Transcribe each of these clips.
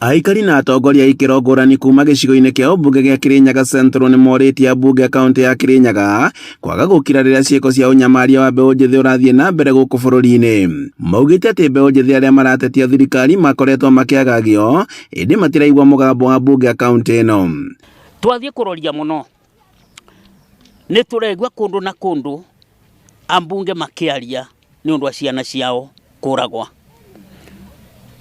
Aikari na atongoria a ikĩro ngũrani kuma gĩcigo-inĩ kĩa ũmbunge gĩa Kĩrĩnyaga Central nĩ morĩtie ambunge a kaũntĩ ya Kĩrĩnyaga kwaga gũkira rĩrĩa ciĩko cia ũnyamaria wa mbeũ njĩthĩ ũrathiĩ na mbere gũkũ bũrũri-inĩ. Maugĩte atĩ mbeũ njĩthĩ arĩa maratetia thirikari makoretwo makĩagagio ĩndĩ matiraigua mũgambo wa ambunge a kaũntĩ ĩno. Twathiĩ kũroria mũno nĩ tũraigua kũndũ na kũndũ ambunge makĩaria nĩ ũndũ wa ciana ciao kũragwa.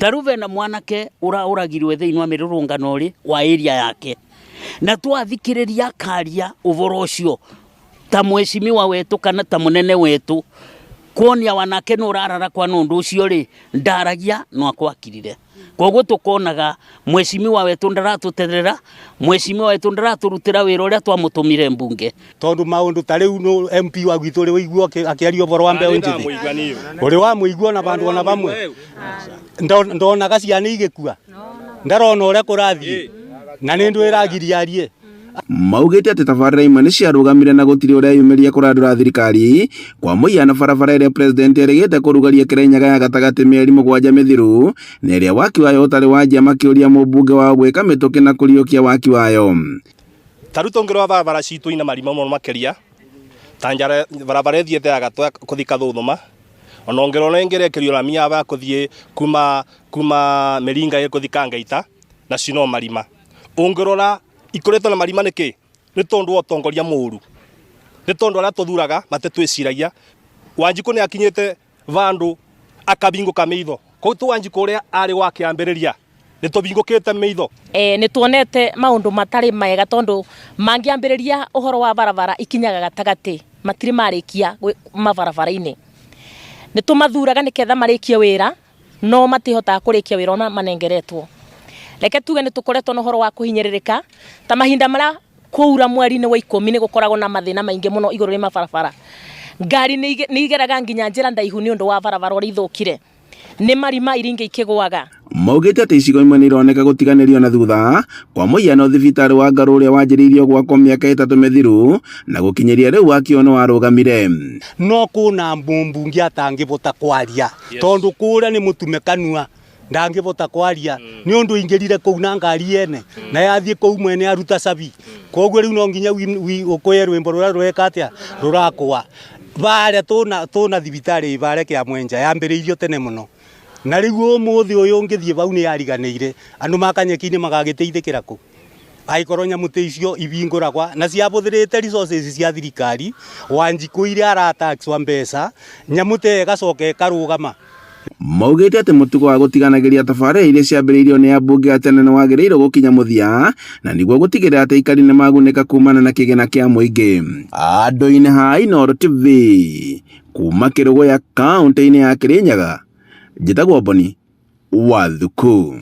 Ta rĩu bena mwanake ũraũragirwe thĩinĩ wa mĩrũrũngano rĩ wa area yake, na twathikĩrĩria akaria ũboro ũcio ta mheshimiwa wetũ kana ta mũnene wetũ, kuonia wanake nĩ ũrararakwa nĩ ũndũ ũcio rĩ, ndaragia no akwakirire. Koguo tukonaga mheshimiwa wetu ndaratuterera, mheshimiwa wetu ndaratũrutĩra wĩra ũrĩa twamũtũmire mbunge. Tondu maundu ta riu no MP wa gwitũ uri waigua akiaria ũboro wa mbeũ njĩthĩ uri wa mũigua na bandu ona bamwe ndonaga ciana igĩkua ndarona ũrĩa kũrathiĩ na nĩ ndwĩragiria arie. Maugĩte atĩ tabarĩra imwe nĩ ciarũgamire na gũtirĩ ũreyumĩria kũrandũra thirikari kwa mũhiano barabara ĩrĩa president erĩgĩte kũrugaria Kĩrĩnyaga ya gatagatĩ mĩeri mũgwanja mĩthiru na ĩrĩa waki wayo ũtarĩ wanjia makĩũria mũmbunge wao gwĩka mĩtũkĩ na kũriũkia waki wayo. Ta rĩu tũngĩrora barabara citũ ina marima mũno makĩria ta njara barabara ĩthiĩte ya gatwa kũthi Kathũthũma ona ũngĩrora ĩngĩrekerio rami ya kũthiĩ kuma kuma Mĩringa ĩkũthi Kangaita nacio no marima. Ũngĩrora ikoretwo na marima nĩkĩ? Nĩ tondũ wa ũtongoria mũru, nĩ tondũ arĩa tũthuraga matitwĩciragia. Wanjikũ nĩ akinyĩte vandũ akabingũka maitho, koguo ti Wanjikũ ũrĩa arĩ wa kĩambĩrĩria, nĩ tũbingũkĩte maitho. E, nĩ tuonete maũndũ matarĩ mega tondũ mangĩambĩrĩria ũhoro wa barabara ikinyaga gatagatĩ matirĩ marĩkia mabarabara-inĩ. Nĩ tũmathuraga nĩketha marĩkie wĩra no matihotaga kũrĩkia wĩra ũrĩa manengeretwo. Reke tuge nĩ tũkoretwo na ũhoro wa kũhinyĩrĩrĩka ta mahinda marĩa kwaura mweri-inĩ wa ikũmi nĩ gũkoragwo na mathĩna maingĩ mũno igũrũ rĩa mabarabara. Ngari nĩ igeraga nginya njĩra ndaihu nĩ ũndũ wa barabara ũrĩa ithũkire, nĩ marima iria ingĩ ikĩgũaga. Maugĩte atĩ icigo imwe nĩironeka gũtiganĩrio na thutha, kwa mũhiano thibitarĩ wa Ngarũ ũrĩa wanjĩrĩirio gwakwo mĩaka ĩtatũ mĩthiru na gũkinyĩria rĩu waki ũyũ nĩwarũgamire. No kwĩna mũmbunge atangĩbota kwaria tondu kuria ni mutume kanua ndangibota kwaria ni undu ingirire kuu na ngari yene na yathie kuu mwene aruta cabi koguo riu no nginya ukuye rwimbo ruria rureka atia rurakwa varia tuna tuna thibitari varia kia mwenja yambiriirio tene muno na riu umuthi uyu ungithie vau ni yariganire andu makanyeki-ini magagiteithikira ku Angĩkorwo nyamũ ta icio ibingũragwa na ciabũthĩrĩte resources cia thirikari, Wanjikũ iria arataxwa mbeca, nyamũ ta ĩyo ĩgacoka ĩkarũgama. Maugĩte atĩ mũtugo wa gũtiganagĩria tabarĩra iria ciambĩrĩirio nĩ ambunge a tene nĩ wagĩrĩirwo gũkinya mũthia na nĩguo gũtigĩrĩra atĩ aikari nĩ magunĩka kumana na kĩgĩna kĩa mũingĩ. Andũ-inĩ ha Inooro TV kuma Kĩrũgũya kaũntĩ-inĩ ya Kĩrĩnyaga, njĩtagwo Boni wa Thuku.